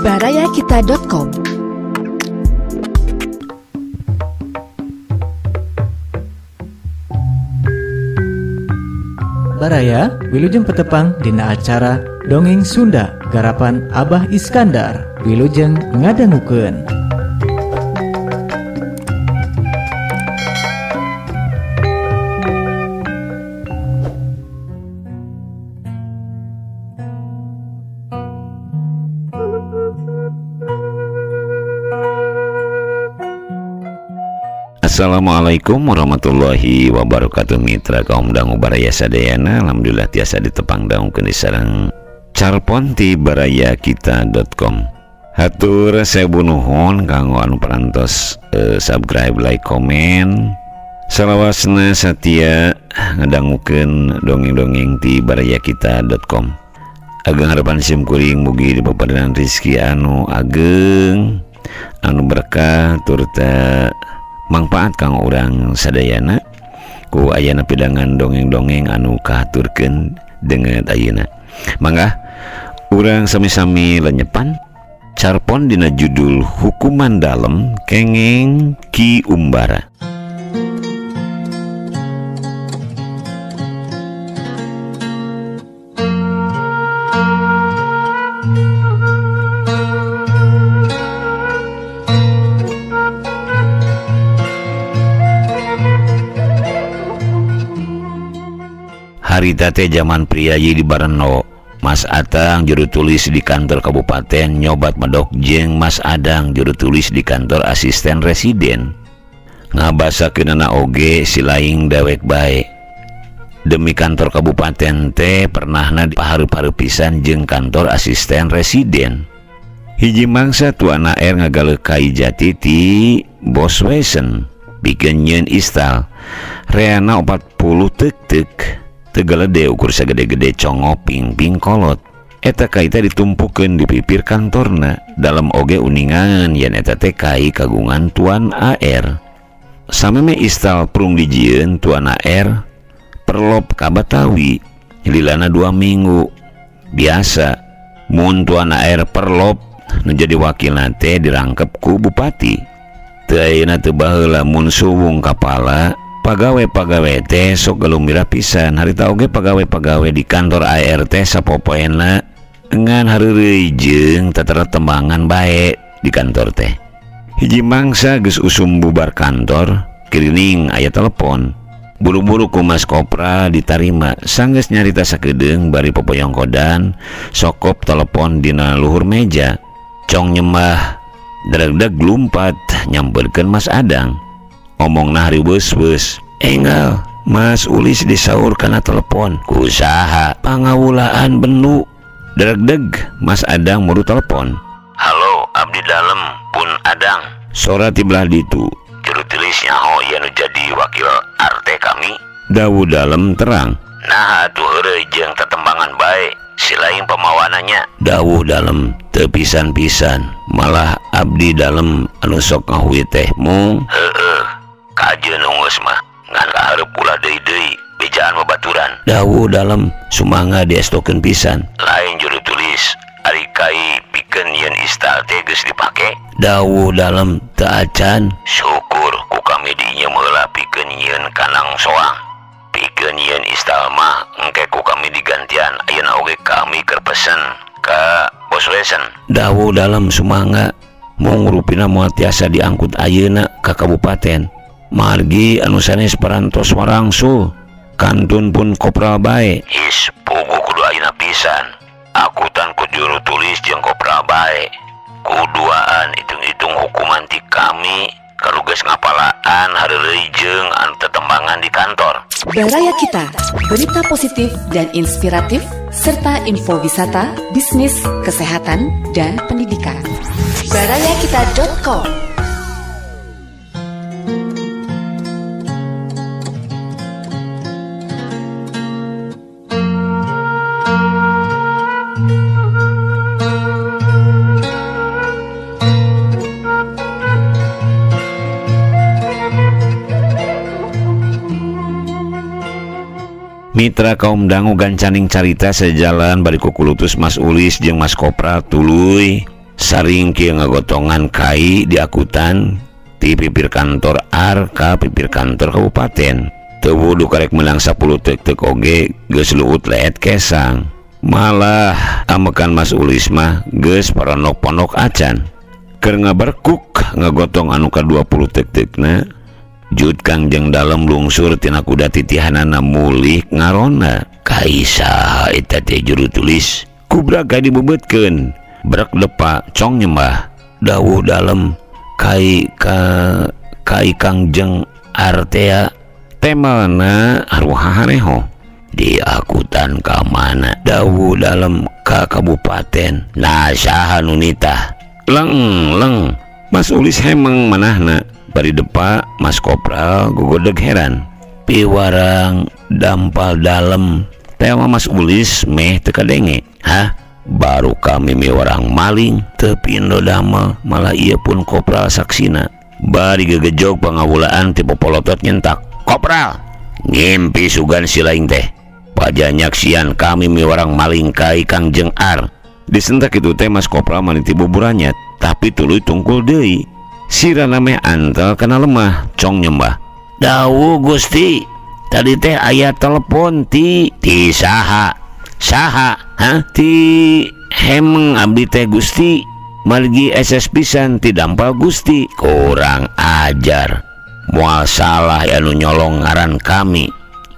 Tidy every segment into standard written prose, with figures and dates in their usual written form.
Barayakita.com. Baraya wilujeng petepang dina acara Dongeng Sunda garapan Abah Iskandar wilujeng ngadangukeun. Assalamualaikum warahmatullahi wabarakatuh mitra kaum dangu baraya sadayana. Alhamdulillah tiasa ditepang dangukeun di sareng carpon ti barayakita.com. Hatur sewu nuhun kanggo anu parantos subscribe, like, komen. Salawasna satia ngadangukeun dongeng-dongeng ti barayakita.com. Ageng harapan sim kuring mugi dipaparingan rizki anu ageng, anu berkah turta mangpaat kang urang sadayana ku ayana pidangan dongeng-dongeng anu kahaturkeun denget ayeuna. Mangga urang sami-sami lenyepan carpon dina judul Hukuman Dalem Kengeng Ki Umbara. Harita teh zaman priayi di Bareno, Mas Atang juru tulis di kantor kabupaten nyobat medok jeung Mas Adang juru tulis di kantor asisten residen. Ngabasakeunana oge si laing dewek bae. Demi kantor kabupaten teh pernahna pahareup-hareup pisan jeung kantor asisten residen. Hiji mangsa Tuan AR ngagaleuh kai jati ti Bos Wesen pikeun nyieun istal. Reana 40 tek-tek. Tegalede ukur sagede-gede congo ping-ping kolot. Eta kaita ditumpukeun di pipir kantorna. Dalam oge uningan yen eta teh kai kagungan Tuan AR. Sameme istal prung dijieun Tuan AR perlop ka Batawi. Lilana 2 minggu. Biasa mun Tuan AR perlop nu jadi wakilna teh dirangkep ku bupati. Teu ayeuna teu baheula mun suwung kapala pagawe-pagawe teh sok galumira pisan. Harita oge pagawe-pagawe di kantor ART sapopoena ngan hareureuy jeung tatara tembangan bae di kantor teh. Hiji mangsa geus usum bubar kantor, kirining aya telepon. Buru-buru ku Mas Kopra ditarima. Sanggeus nyarita sakedeung bari popoyongkodan sokop telepon dina luhur meja. Cong nyembah dregdeg lumpat nyamperkeun Mas Adang. Omongna hariweus-weus. Enggal Mas Ulis disaur kana telepon. Kusaha pangawulaan benu. Dregdeg Mas Adang muru telepon. Halo abdi dalem pun Adang. Sora ti belah ditu. Juru tulis nyaho yen nu jadi wakil RT kami. Dawu dalem terang. Nah atuh heureuy jeung tetembangan bae. Si lain pemawananya. Dawuh dalem teu pisan-pisan. Malah abdi dalem anu sok ngahui teh mung. Heueuh. Kajeun ungeus mah ngan kahareup ulah deui-deui bejaan babaturan. Dawuh dalem sumangga diestokeun pisan. Lain juru tulis ari kai pikeun yen istal teh geus dipake. Dawuh dalem teu acan. Syukur ku kami dinya heula pikeun nyieun kanang soang. Pikeun yen istal mah engke ku kami digantian. Ayeuna oge kami keur pesen ka Bos Wesen. Dawuh dalem sumangga mung rupina moal tiasa diangkut ayeuna ka kabupaten. Margi anu sanes parantos warangsul kantun pun kopral bae. Is pugu kudu ayeuna pisan. Akutan ku juru tulis jeung kopral bae. Kuduaan hitung-hitung hukuman ti kami karuges ngapalaan hareureuy jeung anu tetembangan di kantor. Baraya Kita, berita positif dan inspiratif serta info wisata, bisnis, kesehatan, dan pendidikan. Barayakita.com. Mitra kaum dangu gancaning carita sejalan bari kukulutus Mas Ulis jeung Mas Kopra tuluy Saring kieu ngagotongan kai diakutan ti pipir kantor AR ka pipir kantor kabupaten. Teu wudu karek meunang 10 teuk-teuk oge geus luut leet kesang. Malah amekan Mas Ulis mah geus paronok-ponok acan. Keur ngaberkuk ngagotong anu ka 20 teuk-teukna, jut Kangjeng Dalem lungsur tina kuda titihanana mulih ngarona. Kai saha eta teh juru tulis? Kubra ka dibebetkeun. Brek depa cong nyembah. Dawuh dalem kai ka kai Kangjeng Artea temalna arwah hareho. Diakutan ka mana? Dawuh dalem ka kabupaten. Nah saha nu nitah? Leng leng. Mas Ulis hemeng manahna. Bari depa Mas Kopral gogodeg heran. Piwarang dampal dalem. Tema Mas Ulis meh teu kadenge. Hah? Baru kami miwarang maling teu pindo damel, malah ieu pun kopral saksina. Bari gegejog pangawulaan ti popolotot nyentak. Kopral, ngimpi sugan si laing teh. Pajanyaksian kami miwarang maling kai Kangjeng Ar. Disentak itu teh Mas Kopral maniti buburannya, tapi tuluy tungkul deui. Sirana meh antel kana lemah, cong nyembah. Dawuh Gusti, tadi teh aya telepon ti ti saha? Saha? Hah? Ti hemeng abdi teh Gusti, margi SS pisan ti dampal Gusti. Kurang ajar. Moal salah anu nyolong ngaran kami.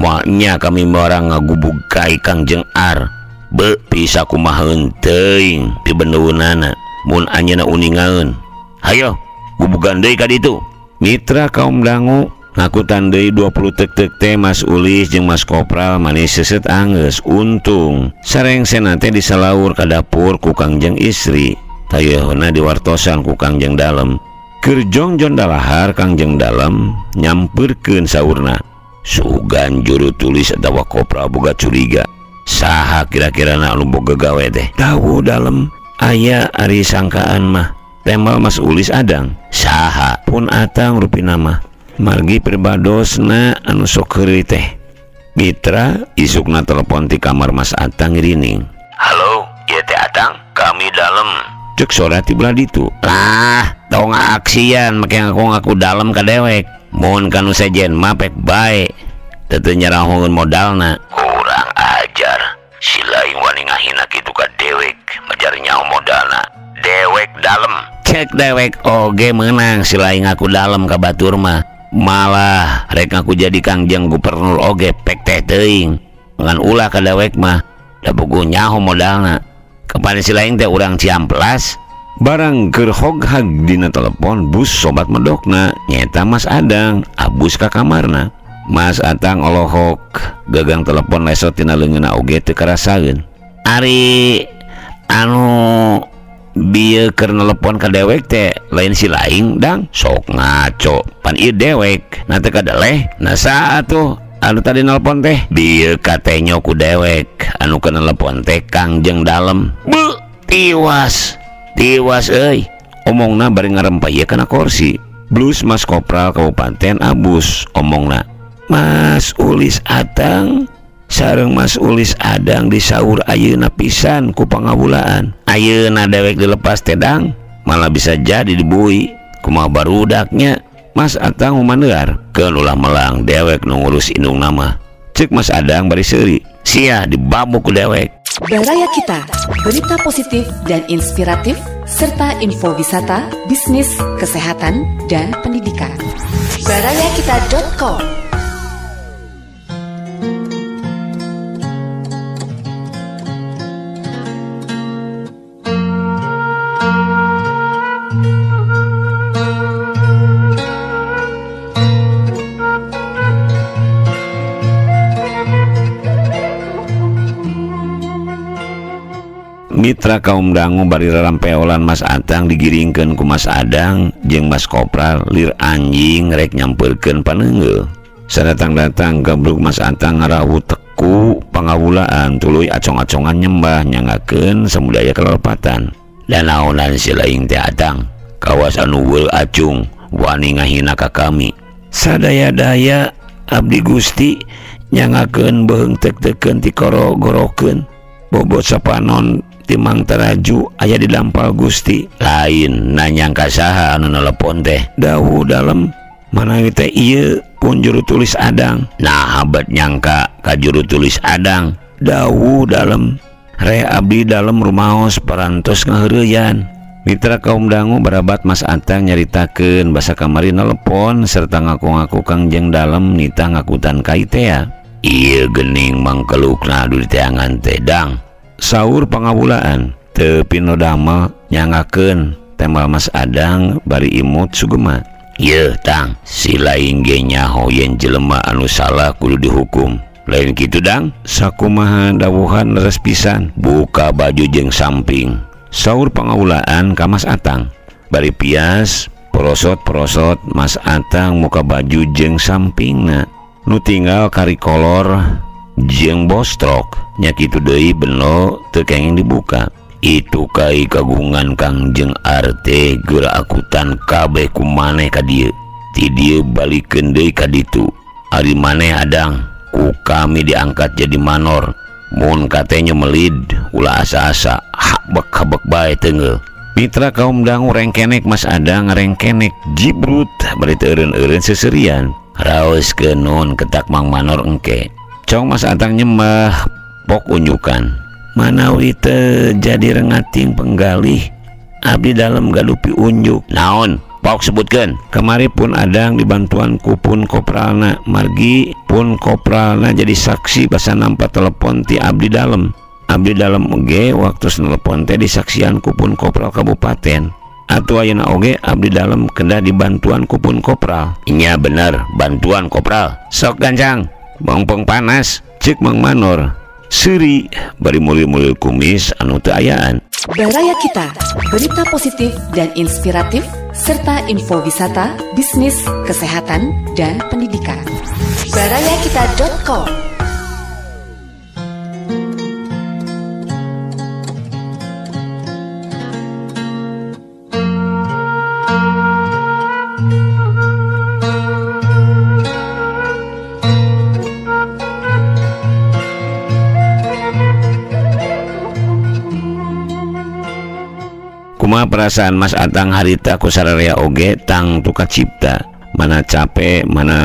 Moalnya kami orang ngagubug kai Kangjeng Ar. Be bisa kumaheun teuing pibendeunana mun anjeunna uningaeun. Hayo gubugan deui ka ditu. Mitra kaum dangu ngakutan deui 20 teuk-teuk teh Mas Ulis jeung Mas Kopral manis seuseut anggeus. Untung sarengsena teh disalaur ka dapur ku Kangjeng istri. Tayeuhna diwartosan ku Kangjeng Dalem. Keur jongjon dalahar Kangjeng Dalem nyampeurkeun saurna. Sugan juru tulis atawa kopral boga curiga. Saha kira-kirana anu boga gawe teh? Dawuh dalem aya ari sangkaan mah. Temal Mas Ulis adang. Saha pun atang rupina mah. Margi pribadosna anu sok heureuy teh. Mitra isukna telepon ti kamar Mas Atang ngirining. Halo, ieu teh Atang, kami dalem. Cek sora ti belah ditu. Lah, tong aksian make ngaku-ngaku dalem ka dewek. Mun kanu sejen mah pek bae. Teu nyarahungeun modalna. Kurang ajar. Si laing wani ngahina kitu ka dewek, majar nyaho modalna. Dewek dalem. Cek dewek oge meunang si laing ngaku dalem ka batur mah. Malah rek ngaku jadi Kangjeng Gubernur oge pek teh teuing. Ngan ulah ka dewek mah, da bogo nyaho modalna. Kepada si laing teh urang Ciamplas. Barang keur hoghag dina telepon bus sobat medokna nyaeta Mas Adang abus ka kamarna. Mas Atang olohok gagang telepon lesot tina leungeunna oge teu karasaeun. Ari anu bieu keur nelepon ka dewek teh lain si laing dang sok ngaco pan ieu dewek na teu kadeleh. Nah saha tuh anu tadi nelpon teh? Bieu katenyo ku dewek anu keur nelepon teh Kangjeng Dalem. Beuh, tiwas tiwas euy. Omongna bari ngarempay ieu kana kursi. Blus Mas Kopral kabupaten abus omongna. Mas Ulis Atang sareng Mas Ulis Adang disaur ayeuna pisan ku pangawulaan. Ayeuna dewek dilepas teh dang, malah bisa jadi dibui. Kumaha barudaknya? Mas Atang humaneuar. Keun ulah melang dewek nu ngurus indungna mah. Cek Mas Adang bari seuri. Sia dibabuk ku dewek. Baraya Kita, berita positif dan inspiratif serta info wisata, bisnis, kesehatan, dan pendidikan. Barayakita.com. Mitra kaum dangu bari rarampeolan Mas Atang digiringkeun ku Mas Adang jeung Mas Kopral lir anjing rek nyampeurkeun paneunggeul. Sadatang-datang gabrug Mas Atang ngarawuh teku pangawulaan tuluy acong-acongan nyembah nyangakeun samudaya kalelepatan. Danaonan si laing teh Atang, kawas anu weul acung wani ngahina ka kami. Sadaya-daya abdi Gusti nyangakeun beuheung tek-tekeun ti korogorokeun. Bobot sapanon ti Mang Taraju aya di dampal Gusti. Lain nanyang ka saha anu nelepon teh. Dawuh dalem manawi teh ieu pun juru tulis Adang. Nah habat nyangka ka juru tulis Adang. Dawuh dalem re abdi dalem rumaos parantos ngaheureuyan. Mitra kaum dangu barabat Mas Atang nyaritakeun basa kamari nelepon serta ngaku-ngaku Kangjeng dalem nitah ngakutan kai teh. Ieu geuning mangkelukna anu diteangan teh dang. Saur pangawulaan teu pino damel nyangakeun temal Mas Adang bari imut sugema. Yeuh tang, si lain ge nyaho yen jelema anu salah kudu dihukum. Lain kitu dang, sakumaha dawuhan leres pisan. Buka baju jeung samping. Saur pangawulaan ka Mas Atang. Bari pias porosot-porosot Mas Atang muka baju jeung sampingna. Nu tinggal kari kolor jeung bostrok. Nya kitu deui beno teu kenging dibuka. Itu kai kagungan Kangjeng RT geura akutan kabeh ku maneh ka dieu. Ti dieu balikeun deui ka ditu. Ari maneh Adang ku kami diangkat jadi manor. Mun katanya melid ulah asa-asa habek-habek bae teunggeul. Mitra kaum dangu rengkenek Mas Adang rengkenek jibrut bari teu eureun-eureun seserian. Raos keun ketak Mang Manor engke. Cong Mas Atang nyembah pok unjukan. Manawi teu jadi rengating penggalih abdi dalem gaduh piunjuk. Naon? Pok sebutkeun. Kamari pun Adang dibantuan ku pun kopralna, margi pun kopralna jadi saksi basa nampa telepon ti abdi dalem. Abdi dalem oge waktu telepon teh disaksian ku pun kopral kabupaten. Atuh ayeuna oge abdi dalem kedah dibantuan ku pun kopral. Nya bener, bantuan kopral. Sok gancang, mongpong panas, cek Mang Manor. Seuri bari mulil-mulil kumis anu teu ayaan. Baraya Kita, berita positif dan inspiratif serta info wisata, bisnis, kesehatan, dan pendidikan. Barayakita.com. Kumaha perasaan Mas Atang harita ku sararea oge tang tuka cipta. Mana capek, mana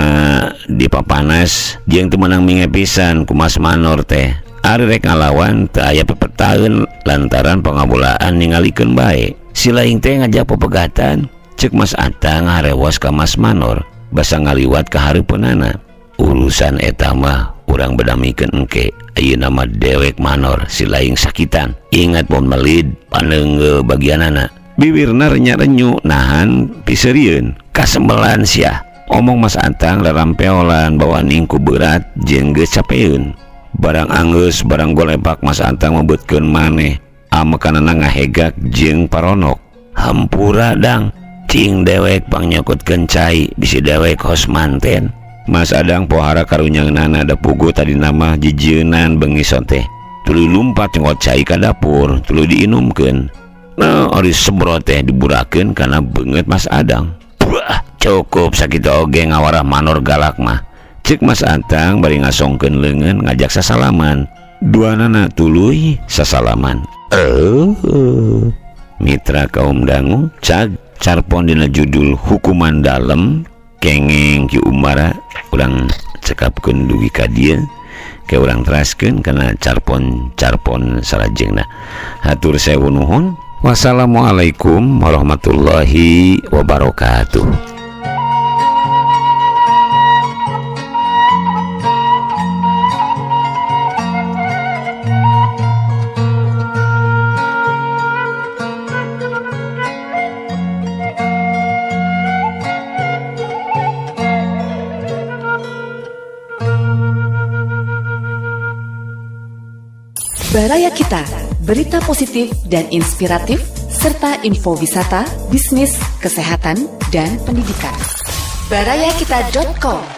dipapanas, jeung teu meunang minge pisan ku Mas Manor teh. Ari rek ngalawan teu aya pepetaeun lantaran pangabulaan ningalikeun bae. Si laing teh ngajak pepegatan, cek Mas Atang harewas ka Mas Manor, basa ngaliwat ka hareupeunana. Urusan eta mah urang bedamikeun engke. Ayeuna mah dewek Manor si laing sakitan. Ingat pon melid paneunggeul bagianana. Biwirna renya-renyu nahan piseurieun. Kasembelan sia. Omong Mas Atang rarampeolan bawaan ingku berat jeung geus capeun. Barang anggeus barang golepak Mas Atang mebetkeun maneh. Amekanana ngahegak jeung paronok. Hampura dang, cing dewek pangnyokotkeun cai bisi dewek hos manten. Mas Adang pohara karunyangnana da pugu tadi nama jijeunan bengi sote. Tuluy lumpat nyokot cai ka dapur, tuluy diinumkeun. Nah, ari sembrot teh diburakeun kana beungeut Mas Adang. Buah, cukup sakitu oge ngawarah Manor galak mah. Cek Mas Atang bari ngasongkeun leungeun ngajak sasalaman. Duanana tuluy sasalaman. Mitra kaum dangu cag carpon dina judul Hukuman Dalem kengeng Ki Umara urang cekapkeun dugi ka dieu ke urang teraskeun kana carpon-carpon salajengna. Hatur sewu nuhun. Wassalamualaikum warahmatullahi wabarakatuh. Baraya Kita, berita positif dan inspiratif, serta info wisata, bisnis, kesehatan, dan pendidikan. Barayakita.com.